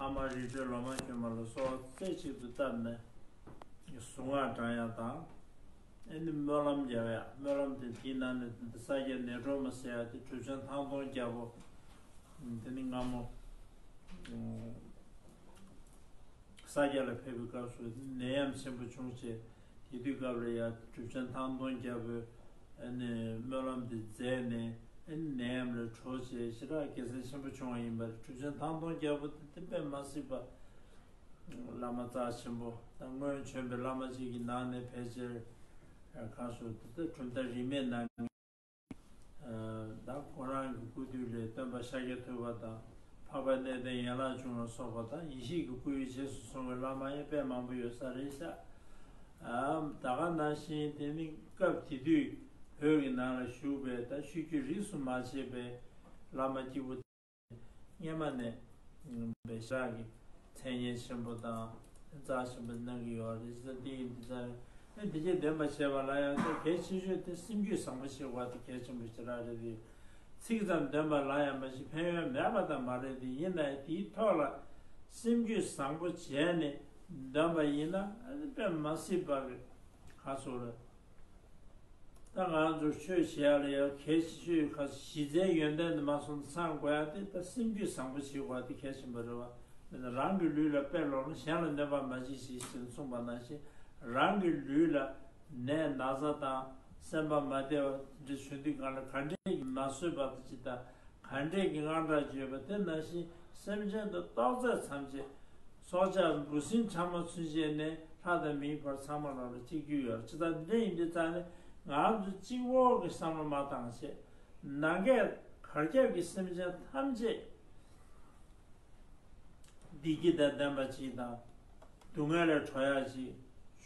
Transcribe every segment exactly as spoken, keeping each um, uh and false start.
བླ་མ་རི་ཁྲོད་ལོ་མ་གྱོན་མ་ལ་སོགས་རྩེ་གཅིག་ཏུ་བཏབ་ནས་གཟུངས་སྔགས་བགྲང་ཡ་དང་། ཨེ་ནི་སྨོན་ལམ་རྒྱབ་ཡ། སྨོན་ལམ་དེ་དེའི་ནང་ནས་ས་སྐྱ་ནད་གྲོལ་མ་ཟེར་ཡ་དེ་གྲུབ་ཆེན་ཐང་སྟོང་རྒྱལ་པོ་དེ་ནི་སྔ་མོ་ས་སྐྱ་ལ་ཕེབས་པའི་སྐབས་སུ་ནད་ཡམས་ཆེན་པོ་བྱུང་བྱས། དེ་དུས་སྐབས་ལ་ཡང་གྲུབ་ཆེན་ཐང་སྟོང་རྒྱལ་པོས་ཨ་ནི་སྨོན་ལམ་དེ་མཛད་ནས་ཨ་ནི་ནད་ཡམས་ལས་གྲོལ་བྱས་ཞེ་དྲག་དགེ་མཚན་ཆེན་པོ་བྱུང་བ་ཡིན་པ་རེད། གྲུབ་ཆེན་ཐང་སྟོང་རྒྱལ་པོ་དེ་དེ་དཔེ་མ་སྲིད་པ་བླ་མ་རྩ་ཆེན་པོ་དང་སྔོན་བྱོན་པའི་བླ་མ་ཅིག་གི་ནང་ནས་ཕལ་ཆེར་ཁ་སོ་དེ་ལྟར་གྲུབ་མཐའ་རིས་མེད་གནང་། ད་ཁོ་རང་གི་སྐུ་དུས་ལས་སྟོན་པ་ཤཱཀྱ་ཐུབ་པ་དང་འཕགས་པ་གནས་བརྟན་ཡན་ལག་འབྱུང་ལ་སོགས་པ་དང་ཡེ་ཤེས་ཀྱི་སྐུ་ཡི་རྗེས་སུ་བཟུང་བའི་བླ་མ་ཡང་དཔེ་མང་པོ་ཡོད་ས་རེད་ཤག་ད་ག་ནང་བཞིན་དེ་ནི་སྐབས་དེ་དུས་བོད་ཀྱི་ནང་ལ་བཞུགས་པའི་ད་ཆོས་བརྒྱུད་རིས་སུ་མ་ཆད་པའི་བླ་མ་སྐྱེས་བུ་སྔོན་མ་ནས་པའི་ཞག་གི་མཚན་སྙན་ཆེན་པོ་དང་རྩ་ཆེན་པོ་གནང་གི་ཡོད་རེད་ཟེར། འདི་ཡིན་འདི་ཚར་ཨེ་འདི་སྐད་འདོན་པ་བྱས་པ་ལ་ཡང་ད་གལ་ཆེ་ཤོས་དེ་སེམས་རྒྱུད་བཟང་པོ་ཞིག་དགོས་པ་དེ་གལ་ཆེན་པོ་ཞེ་དྲག་རེད་དེ། ཚིག་ཙམ་འདོན་པ་ལ་ཡང་མ་གཞི་ཕན་ཡོན་མེད་པ་དང་མ་རེད་དེ། ཡིན་ན་ཡང་དེའི་ཐོག་ལ་སེམས་རྒྱུད་བཟང་པོ་བྱས་ནས་འདོན་པ་ཡིན་ན་ཨ་ནི་དཔེ་མ་སྲིད་པ་གི་ཁ་སོ་རེད། ད་ང་ཚོ་ཆོས་བྱེད་ཡ་ལ་ཡང་གལ་ཆེ་ཤོས་ཁ་གཞི་རྩའི་ཡོན་ཏན་དུ་མ་སོང་ཚང་དགོས་ཡ་དེ་ད་སེམས་རྒྱུད་བཟང་པོ་ཞིག་དགོས་ཡ་དེ་གལ་ཆེན་པོ་རེད་བ། མིན་ན་རང་གི་ལུས་ལ་དཔེ་ལོག་ན་གཞན་ལ་གནོད་པ་མ་བྱེད་ཞེས་གསུངས་པ་ནང་བཞིན། རང་གི་ལུས་ལ་ནད་ན་ཚ་དང་སེམས་པ་མ་བདེ་བ་འདི་བྱུང་དུས་སྒང་ལ་ག་འདྲས་ཀྱིས་མ་བཟོད་པ་དང་ཅི་ལྟར། ག་འདྲས་ཀྱི་དངངས་སྐྲག་བརྗོད་པ་དེ་ནང་བཞིན་སེམས་ཅན་དུ་གཏོགས་ཚད་ཐམས་ཅད་སྲོག་ཆགས་འབུ་སྲིན་ཕྲ་མོ་ཚུན་ཆད་ནས་ལྷ་དང་མིའི་བར་ཚང་མ་ལ་ལ་གཅིག་གྱུར་ཡོད། ཇི་ལྟར་འདི་འདྲ་ཡིན་དུས་ཙང་ནས་ང་ཚོ་གཅིག་པོ་གི་བསམ་བློ་མ་བཏང་བྱས་ནང་གས་གར་སྐྱབས་ཀྱི་སེམས་ཅན་ཐམས་ཅད་བདེ་སྐྱིད་དང་ལྡན་པ་ཅིག་དང་སྡུག་བསྔལ་ལས་གྲོལ་ཡག་ཅིག་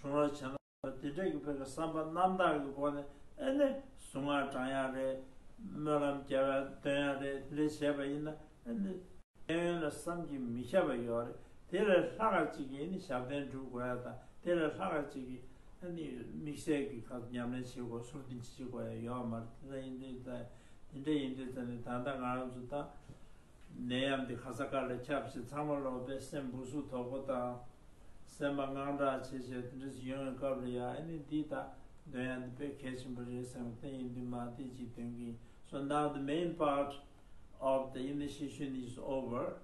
བྱུང་རོགས་བྱས་ན། དེ་འདྲ་གི་བོད་ཀྱི་བསམ་པ་རྣམ་དག་གི་སྒོ་ནས་ཨེ་ནས་གཟུངས་སྔགས་བགྲང་ཡག་རེད། སྨོན་ལམ་རྒྱབ་ཡག་འདོན་ཡག་རེད། དེ་འདྲ་བྱས་པ་ཡིན་ན་ཨེ་ནས་ཕན་ཡོན་ལ་བསམ་གྱིས་མི་ཁྱབ་པ་ཡོད་རེད། དེ་ལས་ལྷག་ག་ཅིག་གིས་ཨེ་ནས་ཞབས་བརྟན་སྒྲུབ་དགོས་ཡག་དང་དེ་ལས་ལྷག་ག་ཅིག་གིས་ཨེ་ནས་དམིགས་བསལ་གྱི་ཁ་ཉམས་ལེན་བྱེད་དགོས། ཟུར་འདི་བྱེད་དགོས་ཡག་ཡོད་མ་རེད། དེ་འདྲ་ཡིན་དུས་ད་དེ་འདྲ་ཡིན་དུས་ད་ནི་ད་ལྟ་ང་རང་ཚོ་ད། ནད་ཡམས་འདི་ག་ས་ག་ལ་ཁྱབ་ཞིང་ཚང་མ་ལོག་པའི་སེམས་སྦུག་སུག་དོག་པོ་དང་། སེམས་པ་དངངས་སྐྲག་བྱེད་བྱེད་དེ་འདྲ་ཞིག་ཡོང་བའི་སྐབས་ལ་ཡང་ཨ་ནི་འདི་དག་འདོན་ཡག་འདི་དཔེ་གལ་ཆེན་པོ་རེད་བསམ་གི། དེ་ཡིན་དུས་མ་དེ་ཅིག་འདོན་གི་ཡིན། So now the main part of the initiation is over.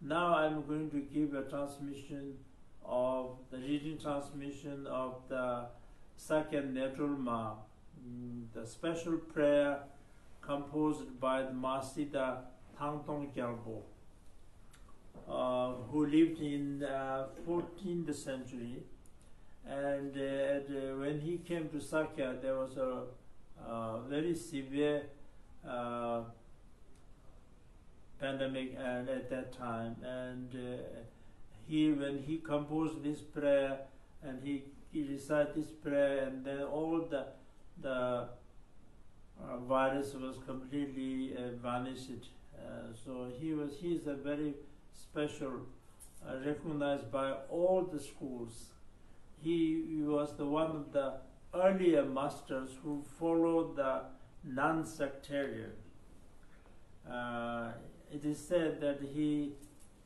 Now I'm going to give a transmission of the reading transmission of the second Netrulma, mm, the special prayer composed by the Mahasiddha Thangtong Gyalpo, uh, who lived in uh, fourteenth century. And uh, at, uh, when he came to Sakya, there was a uh, very severe uh, pandemic and at that time. And uh, he, when he composed this prayer and he, he recited this prayer, and then all the the uh, virus was completely uh, vanished. Uh, so he was he is a very special, uh, recognized by all the schools. He, he was the one of the earlier masters who followed the non-sectarian. Uh, it is said that he,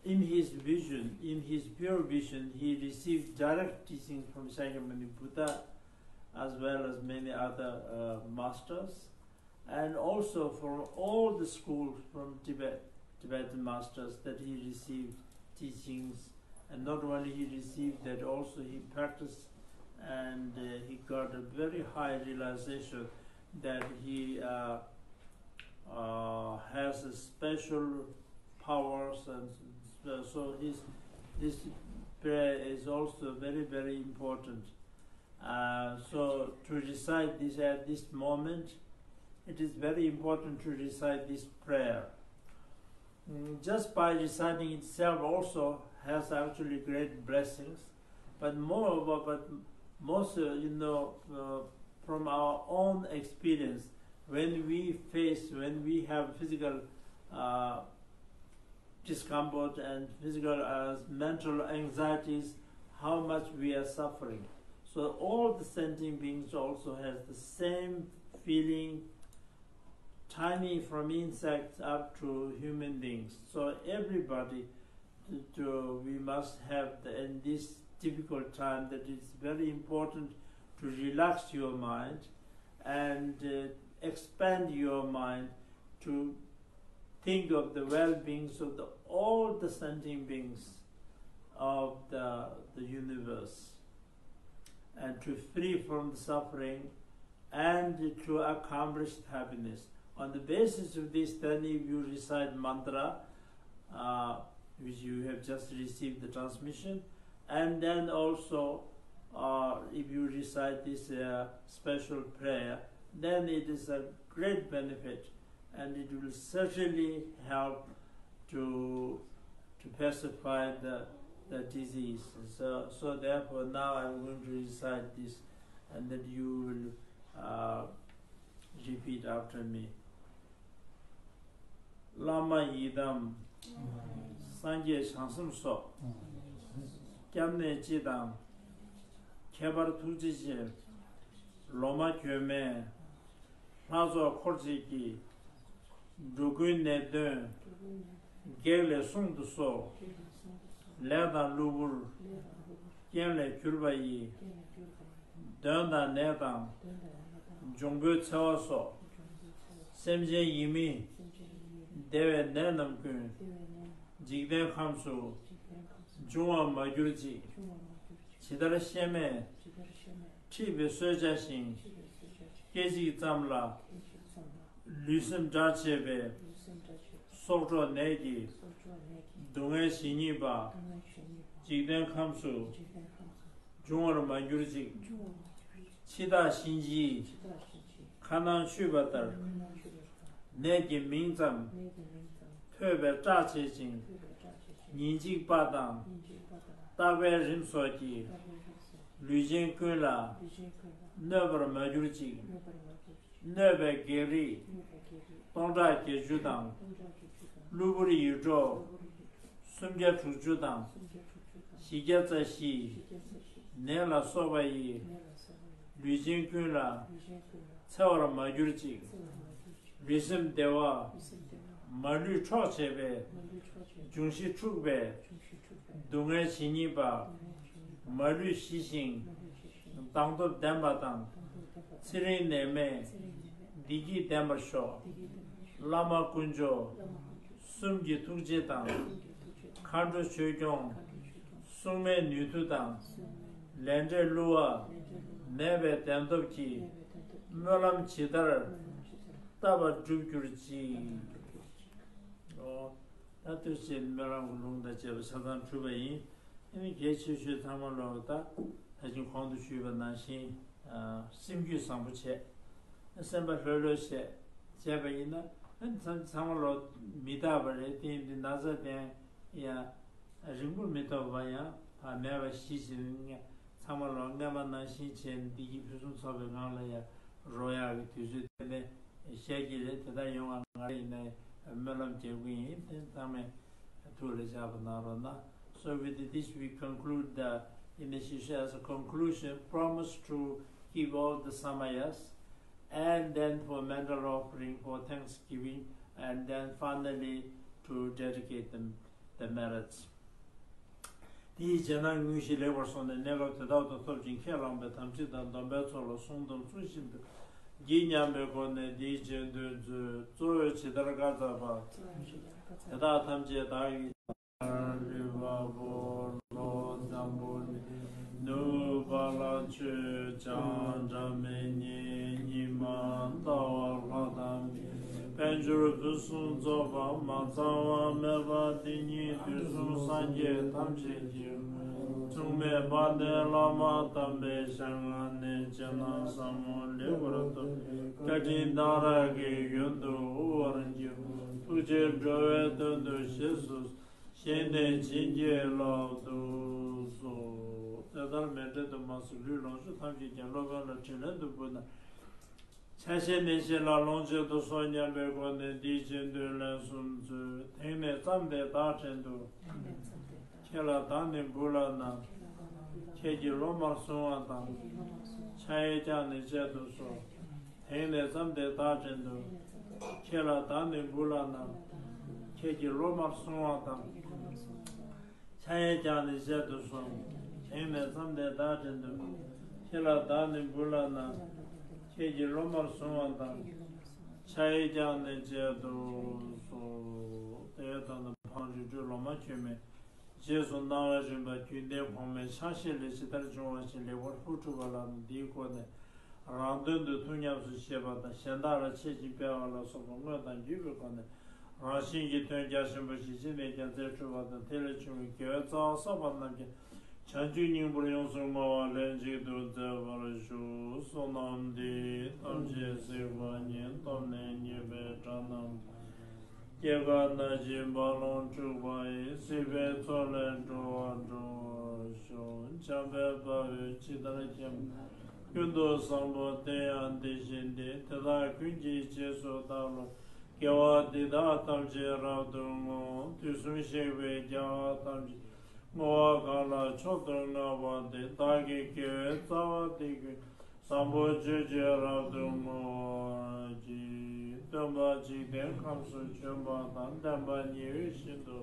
in his vision, in his pure vision, he received direct teaching from Shakyamuni Buddha as well as many other uh, masters, and also from all the schools from Tibet, Tibetan masters that he received teachings. And not only he received that, also he practiced, and uh, he got a very high realization that he uh, uh, has a special powers, and so his this prayer is also very, very important. Uh, so to recite this at this moment, it is very important to recite this prayer. Mm, just by reciting itself also has actually great blessings. But moreover, but most, uh, you know, uh, from our own experience, when we face, when we have physical uh, discomfort and physical and mental anxieties, how much we are suffering. So all the sentient beings also has the same feeling, tiny from insects up to human beings. So everybody to, we must have the, in this difficult time, that it's very important to relax your mind and uh, expand your mind to think of the well-beings of the, all the sentient beings of the, the universe, and to free from the suffering and to accomplish happiness. On the basis of this, then if you recite mantra, uh, which you have just received the transmission, and then also uh, if you recite this uh, special prayer, then it is a great benefit, and it will certainly help to to pacify the, the disease. So, so therefore now I'm going to recite this, and then you will uh, repeat after me. བླ་མ་ཡི་དམ། སངས་རྒྱས་བྱང་སེམས་སོགས། སྐྱབས་གནས་སྤྱི་དང་། ཁྱད་པར་ཐུགས་རྗེ་ཅན། ལོ་མ་གྱོན་མའི། ལྷ་ཚོགས་འཁོར་བཅས་ཀྱིས། འགྲོ་ཀུན་ནད་གདོན། བགེགས་ལས་བསྲུང་དུ་གསོལ། ལས་དང་གློ་བུར། རྐྱེན་ལས་གྱུར་པ་ཡི། གདོན་དང་ནད་དང་། འབྱུང་པོའི་འཚེ་བ་སོགས། སེམས་ཅན་ཡིད་མི། བདེ་བའི་ནད་རྣམས་ཀུན། འཇིག་རྟེན་ཁམས་སུ། འབྱུང་བར་མ་གྱུར་ཅིག་ཇི་ལྟར་གཤེད་མས། འཁྲིད་པའི་གསོད་བྱ་ཞིང་། སྐད་ཅིག་ཙམ་ལ། ལུས་སེམས་འབྲལ་བྱེད་པའི། སྲོག་འཕྲོག་ནད་ཀྱི། སྡུག་བསྔལ་ཇི་སྙེད་པ། འཇིག་རྟེན་ཁམས་སུ། འབྱུང་བར་མ་གྱུར་ཅིག་འཆི་བདག་གཤིན་རྗེའི། ཁ་ནང་ཆུད་པ་ལྟར། ནད་ཀྱི་མིང་ཙམ། ཐོས་པས་སྐྲག་བྱེད་ཅིང་། ཉིན་གཅིག་པ་དང་། རྟག་པའི་རིམས་སོགས་ཀྱིས། ལུས་ཅན་ཀུན་ལ། གནོད་པར་མ་གྱུར་ཅིག་གནོད་པའི་བགེགས་རིགས། སྟོང་ཕྲག་བརྒྱད་ཅུ་དང་། གློ་བུར་ཡེ་འདྲོག་སུམ་བརྒྱ་དྲུག་ཅུ་དང་། བཞི་བརྒྱ་རྩ་བཞི། ནད་ལ་སོགས་པ་ཡིས། ལུས་ཅན་ཀུན་ལ། འཚེ་བར་མ་གྱུར་ཅིག་ལུས་སེམས་བདེ་བ། མ་ལུས་འཕྲོག་བྱེད་པའི། འབྱུང་བཞི་འཁྲུགས་པའི། སྡུག་བསྔལ་ཇི་སྙེད་པ། མ་ལུས་ཞི་ཞིང་། མདངས་སྟོབས་ལྡན་པ་དང་། ཚེ་རིང་ནད་མེད། བདེ་སྐྱིད་ལྡན་པར་ཤོག་བླ་མ་དཀོན་མཆོག་གསུམ་གྱི་ཐུགས་རྗེ་དང་། མཁའ་འགྲོ་ཆོས་སྐྱོང་། སྲུང་མའི་ནུས་མཐུ་དང་། ལས་འབྲས་བསླུ་བ་མེད་པའི་བདེན་སྟོབས་ཀྱིས། སྨོན་ལམ་ཇི་ལྟར་བཏབ་པ་འགྲུབ་གྱུར་ཅིག་ཨོ། ད་ལྟོས་བཅས་སྨོན་ལམ་གྱི་ལུང་དང་བཅས་པ་ཆ་ཚང་གྲུབ་པ་ཡིན། ཨ་ནི་གལ་ཆེ་ཤོས་ཚང་མ་ལོག་ད་ད་ཅིང་གོང་དུ་ཞུས་པ་ནང་བཞིན། སེམས་རྒྱུད་བཟང་པོ་བྱས། སེམས་པ་ལྷོད་ལྷོད་བྱས། བྱས་པ་ཡིན་ན་ཨ་ནི་ཚང་ཚང་མ་ལོག་མི་རྟག་པ་རེད། དེ་ཡིན་དུས་ན་ཚ་དེ་ཡང་རིང་པོར་མི་ཐོགས་པ་ཡང་མེད་པ་ཞི་ཞིང་ཚང་མ་ལོག་སྔན་མ་ནང་བཞིན་བྱས་ནས་བདེ་སྐྱིད་ཕུན་སུམ་ཚོགས་པའི་ངང་ལ་ཡང་རོལ་ཡག་གི་དུས་ཚོད་དེ་ནས་བཤད་ཀྱི་རེད། དེ་ལྟར་ཡོང་བ་ང་རང་ཡིན་ན་སྨོན་ལམ་རྒྱག་གི་ཡིན། དེ་ཚང་མས་ཐུགས་ལ་བཞག་པ་གནང་རོགས་གནང་། So with this we conclude the initiation. As a conclusion, promise to keep all the samayas and then for mandala offering, for thanksgiving, and then finally to dedicate them the merits. དེའི་རྗེས་ན་དངོས་གཞི་ལེགས་པར་སོང་ནས་གནས་སྐབས་དེ་དག་ཏུ་ཐོབ་ཅིང་ཁས་བླངས་པའི་དམ་ཚིག་དང་སྡོམ་པའི་ཚོགས་ལ་སྲུང་དང་སྲུང་བཞིན་དུ་བགྱི་སྙམ་པའི་སྒོ་ནས་འདིའི་རྗེས་ཟློས་མཛོད། གཙོ་བོས་ཇི་ལྟར་བཀའ་སྩལ་པ། དེ་དག་ཐམས་ཅད་བདག་གིས་ལུས་འཕགས་པོ་ལྷོ་འཛམ་བུ་གླིང་ནུབ་བ་ལང་སྤྱོད་བྱང་སྒྲ་མི་སྙན་ཉི་མ་ཟླ་བ་ལྷ་དང་མི་དཔལ་འབྱོར་ཕུན་སུམ་ཚོགས་པ་མ་ཚང་བ་མེད་པ་འདི་ཉིད་དུས་གསུམ་སངས་རྒྱས་ཐམས་ཅད་ཀྱི་མཚུངས་མེད་དཔལ་ལྡན་བླ་མ་དམ་པའི་ཞལ་སྔ་ནས་རྗེས་གནང་ཟབ་མོ་ལེགས་པར་ཐོབ་པའི་བཀའ་དྲིན་གདུང་རབས་ཀྱི་ཡོན་དུ་དབུལ་བར་བགྱིའོ། ཐུགས་རྗེས་འགྲོ་བའི་དོན་དུ་བཞེས་སུ་གཞན་ནས་བྱིན་གྱིས་བརླབ་ཏུ་གསོལ། དེ་ལྟར་མཎྜལ་དུ་མ་གསོལ་ལུས་ལོངས་སྤྱོད་ཐམས་ཅད་ཀྱང་སློབ་དཔོན་ལ་དྲིན་ལན་དུ་ཕུལ་ན། ཆ་ཤས་ནན་ཤས་ལ་ལོངས་སྤྱོད་དུ་གསོལ་སྙམ་པའི་སྒོ་ནས་འདིའི་རྗེས་ཟློས་ལན་གསུམ་མཛོད། དེང་ནས་བརྩམས་ཏེ་བདག་བྲན་དུ། ཁྱེད་ལ་བདག་ནི་འབུལ་ལགས་ན། ཁྱེད་ཀྱིས་སློབ་མར་གཟུང་བ་དང་། ཕྱག་གཡས་བརྐྱངས་ནས་བཅད་དུ་གསོལ། དེང་ནས་བརྩམས་ཏེ་བདག་བྲན་དུ། ཁྱེད་ལ་བདག་ནི་འབུལ་ལགས་ན། ཁྱེད་ཀྱིས་སློབ་མར་གཟུང་བ་དང་། བཀྱགས་ནས་བྱེད་དུ་སོང་། དེང་ནས་མཚམས་དེ་བདག་བྲན་དུ། ཁྱེད་ལ་བདག་ནི་འབུལ་ལགས་ན། ཁྱེད་ཀྱིས་སློབ་མར་བཟུང་བ་དང་། ཕྱག་གཡས་བཀྱགས་ནས་བྱེད་དུ་གསོལ། དེ་ལྟར་ན་འཕགས་པའི་སྤྲུལ་སློབ་མ་གྱུར་མའི། རྗེས་སུ་གནང་བའི་རིམ་པ་རྒྱུད་སྡེ་གོང་མའི་ཕྱག་བཞེས་ལས་ཇི་ལྟར་འབྱུང་བ་བཞིན་ལེགས་པར་ལྷུན་གྲུབ་པ་ལགས་ན། འདིའི་སྒོ་ནས་རང་དོན་དུ་ཐུགས་ཉམས་སུ་བཞེས་པ་དང་། གཞན་དག་ལ་འཆད་ཅིང་སྤེལ་བ་ལ་སོགས་པ་དངོས་དང་བརྒྱུད་པའི་སྒོ་ནས་རང་གཞན་གྱི་དོན་རྒྱ་ཆེན་པོ་ཞིག་ཅི་ནས་ཀྱང་མཛད་གྲུབ་པ་དང་། དེ་ལས་བྱུང་བའི་དགེ་བའི་རྩ་བ་བསགས་པ་རྣམས་ཀྱང་། བྱང་ཆུབ་སྙིང་པོར་ཡོངས་སུ་བསྔོ་བ་ལྷན་ཅིག་ཏུ་མཛད་པར་ཞུ། བསོད་ནམས་འདི་ཡིས་ཐམས་ཅད་གཟིགས་པ་ཉིད། ཐོབ་ནས་ཉེས་པའི་དགྲ་རྣམས། སྐྱེ་རྒ་ན་འཆིའི་རྦ་ཀློང་འཁྲུགས་པ་ཡི། སྲིད་པའི་མཚོ་ལས་འགྲོ་བ་སྒྲོལ་བར་ཤོག། འཇམ་དཔལ་དཔའ་བོས་ཇི་ལྟར་མཁྱེན་པ། ཀུན་ཏུ་བཟང་པོ་དེ་ཡང་དེ་བཞིན་ཏེ། དེ་དག་ཀུན་གྱི་རྗེས་སུ་བདག་སློབ། དགེ་བ་འདི་དག་ཐམས་ཅད་རབ་ཏུ་བསྔོ། དུས་གསུམ་གཤེགས་པའི་རྒྱལ་བ་ཐམས་ཅད། བསྔོ་བ་གང་ལ་མཆོག་ཏུ་བསྔགས་པ་དེས། བདག་གི་དགེ་བའི་རྩ་བ་འདི་ཀུན། བཟང་པོ་སྤྱོད་ཕྱིར་རབ་ཏུ་བསྔོ་བར་བགྱི། སྟོན་པ་འཇིག་རྟེན་ཁམས་སུ་བྱོན་པ་དང་། བསྟན་པ་ཉི་འོད་བཞིན་དུ།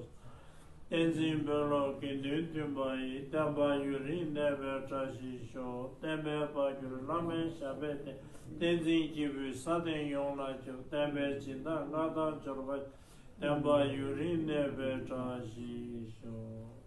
བསྟན་འཛིན་དཔོན་སློབ་དགེ་འདུན་མཐུན་པ་ཡིས། བསྟན་པ་ཡུན་རིང་གནས་པའི་བཀྲ་ཤིས་ཤོག། བསྟན་པའི་དཔལ་གྱུར་བླ་མའི་ཞབས་པད་བརྟན། བསྟན་འཛིན་སྐྱེས་བུས་ས་སྟེང་ཡོངས་ལ་ཁྱབ། བསྟན་པའི་སྦྱིན་བདག་མངའ་ཐང་འབྱོར་པ། བསྟན་པ་ཡུན་རིང་གནས་པའི་བཀྲ་ཤིས་ཤོག།